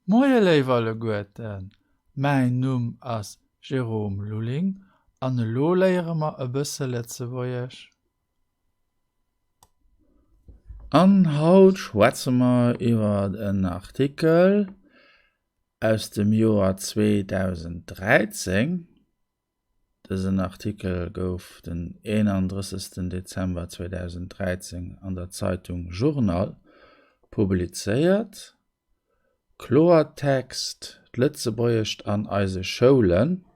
Moie léif alleguerten, mäin Numm ass Jérôme Lulling an elo léiere mer e bësse Lëtzebuergesch. An haut schwätze mer iwwer en Artikel aus dem Joer 2013. Dësen Artikel gouf den 31 Dezember 2013 an der Zeitung Journal publizéiert. Kloertext, D'Lëtzebuergescht an eise Schoulen,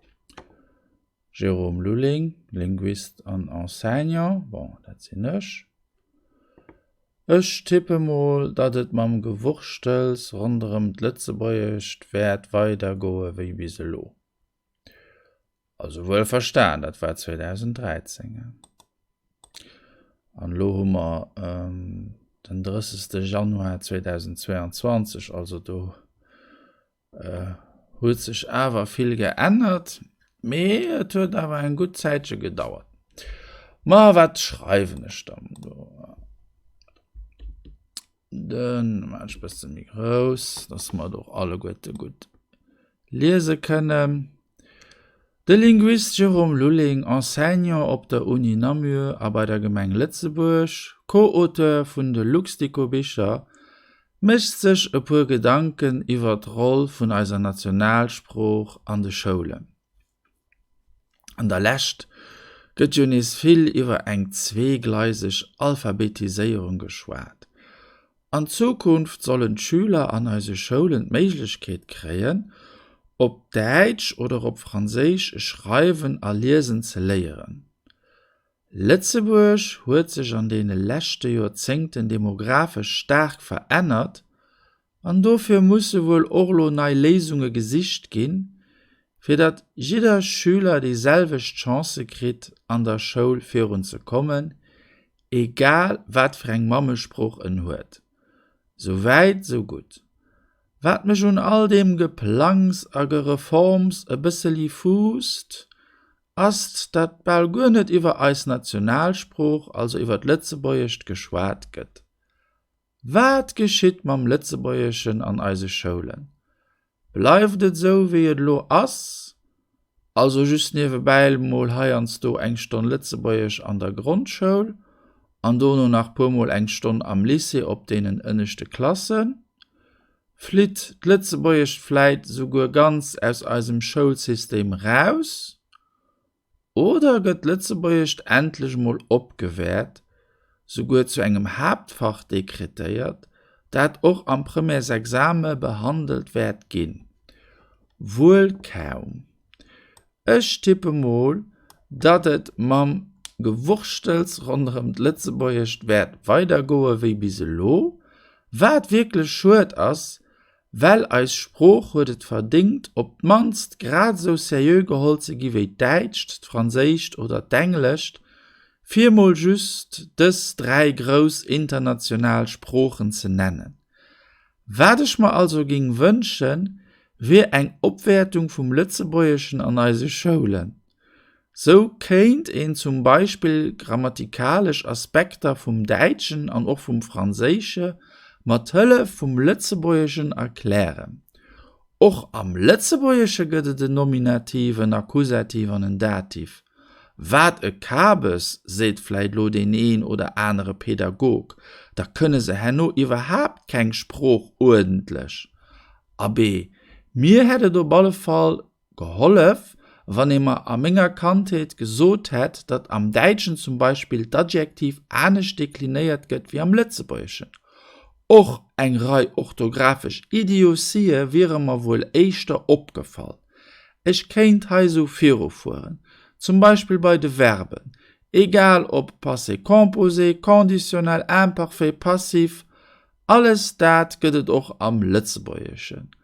Jérôme Lulling, Linguist an Enseignant, bon, dat sinn ech. Ech tippe mol, datt et mam Gewurschtels ronderëm d'Lëtzebuergescht wäert weidergoe wéi bis elo. Also wuel verstan, dat war 2013. An elo hu mer ähm, den 30. Januar 2022, also do äh, huet sech awer vill geännert, mee et huet awer eng gutt Zäitche gedauert. Ma wat schreiwen ech dann do? Den maachen ech bësse méi grouss, dass mer et och alleguerte gutt liese kënnen. De Linguist Jérôme Lulling, Enseignant op der Uni Namur a bei der Gemeng Lëtzebuerg, Co-Auteur vun de Luxdico-Bicher, mécht sech e puer Gedanken iwwer d'Roll vun eiser Nationalsprooch an de Schoulen. An der Lescht gëtt jo nees vill iwwer eng zweegleiseg Alphabetiséierung geschwat. An Zukunft sollen d'Schüler an eise Schoulen d'Méiglechkeet kréien, op Däitsch oder op Franséisch schreiwen a liesen ze léieren. Lëtzebuerg huet sech an deene leschte Joerzéngten demografesch staark verännert an dofir musse wuel och lo nei Léisunge gesicht ginn, fir datt jidder Schüler déi selwecht Chancë kritt an der Schoul virun ze kommen, egal wat fir eng Mammesprooch en huet. Sou wäit, sou gutt. Wat mech un all deem Geplangs a Gereforms e bësseli fuusst, ass, datt bal guer net iwwer eis Nationalsprooch, also iwwer d'Lëtzebuergescht geschwat gëtt. Wat geschitt mam Lëtzebuergeschen an eise Schoulen? Bleift et esou wéi et elo ass, also just niewebäi mol heiansdo eng Stonn Lëtzebuergesch an der Grondschoul an dono nach puermol eng Stonn am Lycée op deenen ënneschte Klassen? Flitt d'Lëtzebuergescht vläit souguer ganz aus eisem Schoulsystem raus? Oder gëtt d'Lëtzebuergescht endlech mol opgewäert, souguer zu engem Haaptfach dekretéiert, dat och am Premièresexame behandelt wäert ginn? Wuel kaum. Ech tippe mol, datt et mam Gewurschtels ronderëm d'Lëtzebuergescht wäert weidergoe wéi bis elo, wat wierklech schued ass, well eis Sprooch huet et verdéngt, op d'mannst grad esou seriö geholl ze gi wéi d'Däitscht, d'Franséischt oder d'Englescht, fir mol just dës 3 grouss international Sproochen ze nennen. Wat ech mer also ging wënschen, wier eng Opwäertung vum Lëtzebuergeschen an eise Schoulen. Sou kéint een zum Beispill grammatikalesch Aspekter vum Däitschen an och vum Franséische mat Hëllef vum Lëtzebuergeschen erklären. Och am Lëtzebuergesche gëtt et en Nominativ, en Akkusativ an en Dativ. Wat e Kabes, seet vläit lo deen een oder anere Pedagog, da kënne se herno iwwerhaapt keng Sprooch uerdentlech. Abee, mir hätt et op alle Fall gehollef, wann ee mer a menger Kandheet gesot hätt, datt am Däitschen zum Beispill d'Adjektiv anescht deklinéiert gëtt wéi am Lëtzebuergeschen. Och eng Rei orthografesch Idiosië wiere mer wuel éischter opgefall. Ech kéint hei sou virufueren, zum Beispill bei de Verben, egal ob Passé composé, Conditionnel, Imparfait, Passif, alles dat gëtt et och am Lëtzebuergeschen.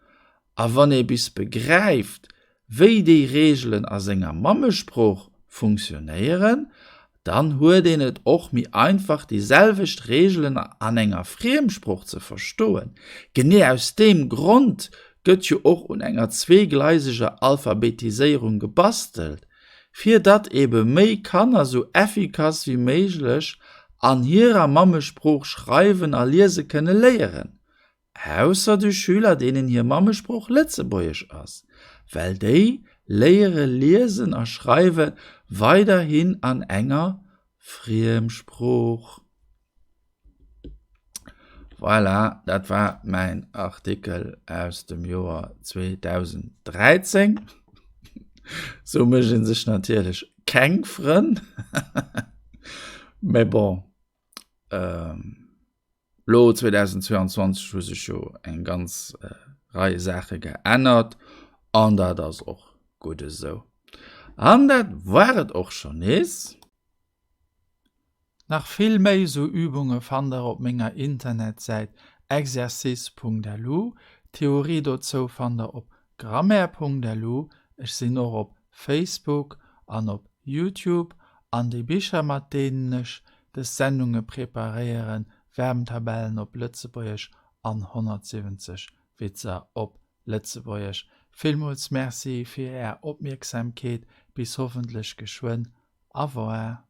A wann ee bis begräift, wéi déi Reegelen a senger Mammesprooch funktionéieren, Dann huet een et och méi einfach déi selwecht Reegelen an enger Friemsprooch ze verstoen. Genee aus deem Grond gëtt jo och un enger zweegleiseger Alphabetiséierung gebastelt, fir datt ebe méi Kanner sou effikass wéi méiglech an hirer Mammesprooch schreiwen a liese kënne léieren. Ausser de Schüler, deenen hir Mammesprooch Lëtzebuergesch ass, well déi léiere liesen a schreiwe weiderhin an enger Friemsprooch. Voilà, dat war mäin Artikel aus dem Joer 2013. Sou mécht ee sech natierlech keng Frënn. Mä bon, Lo 2022 hu sech jo eng ganz Rei Saache geännert an dat ass och gutt esou. An dat war et och schonn nees. Nach vill méi esou Übunge fannt der op menger Internetsäit exercice.lu. D'Theorie dozou fannt der op grammaire.lu. Ech sinn och op Facebook an op Youtube an déi Bicher mat deenen ech Dës Sendunge preparéieren Verbntabellen op Lëtzebuergesch an 170 Witzer op Lëtzebuergesch. Villmools Merci fir Är Opmierksamkeet. Bis hoffentlech geschwënn. Au revoir.